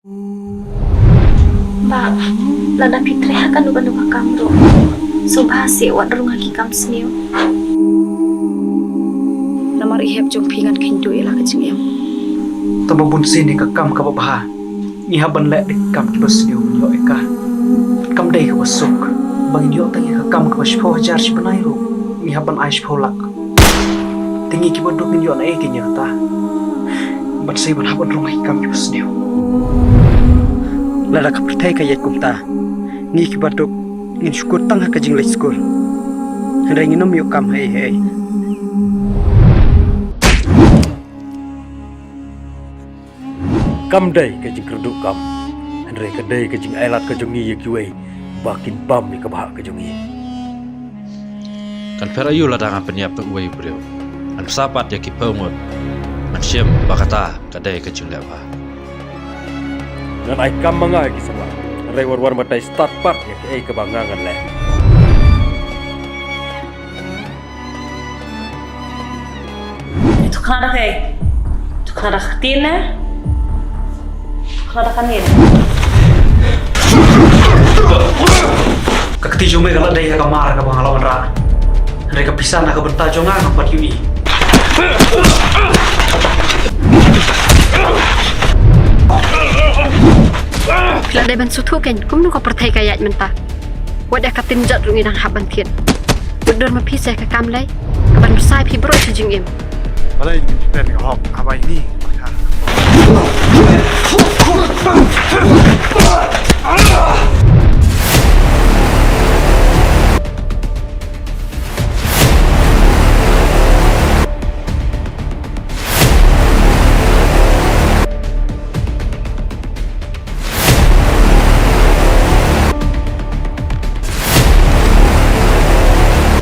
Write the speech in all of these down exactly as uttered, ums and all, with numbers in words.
Bah, lada phi trei ha kano kano ka kam ruh, sngewbha seh wat rung ha ki kam sniew. Namar i hep jong phi ngan kheiñ duh ïa la ka jingim. Tang ba bun sien ïa ka kam kaba bha ngi hap ban leh da ki kam kiba sniew ban ïoh ïa ka. Kam dei kaba suk ba ngin ïoh tang ïa ka kam kaba shiphew hajar shi bnai ruh ngi hap ban ai shiphew lak. Te ngi kiba duk ngin ïoh na ei kein ïa kata? Ban sei ban hap ban rung ha ki kam kiba sniew. Lada ka pyrthei ka ïaid kumta, ngi kiba duk ngin shu kut tang ha ka jingleit skul. Hynrei ngin ym ïoh kam ha ei ha ei. Kam dei ka jingkyrduh kam, hynrei ka dei ka jingailad ka jong ngi ïa kiwei ba kin bam ïa ka bhah ka jong ngi. Kan pher aïu lada ngan pynïap da uwei u briew? Ngan bsa pat ïa ki phew ngut. Ngan shim ba kata ka dei ka jingleh bha. Ngan ai kam ma nga ïa ki samla, hynrei war war batai stad pat ïa kaei kaba nga ngan leh. To khnang da kaei? To khnang da ka ktien ne? To khnang da ka nin? Ka kti jong me ka la dei ha ka mar kaba nga la wanrah. Hynrei ka pisa na ka bynta jong nga ngam pat ïohi. Phi la dei ban sngewthuh kein kumno ka pyrthei ka ïaid mynta. Wat ïa ka tin jot ruh ngi dang hap ban thied. Dur dur ma phi sa ka kam lei kaban bsa ïa phi baroh shi jingim. Balei ngin pynbeit ka hok haba ïa ngi?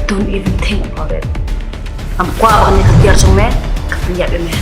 Don't even think about it. Ngam kwah ba kane ka tiar jong me ka pynïap ïa me.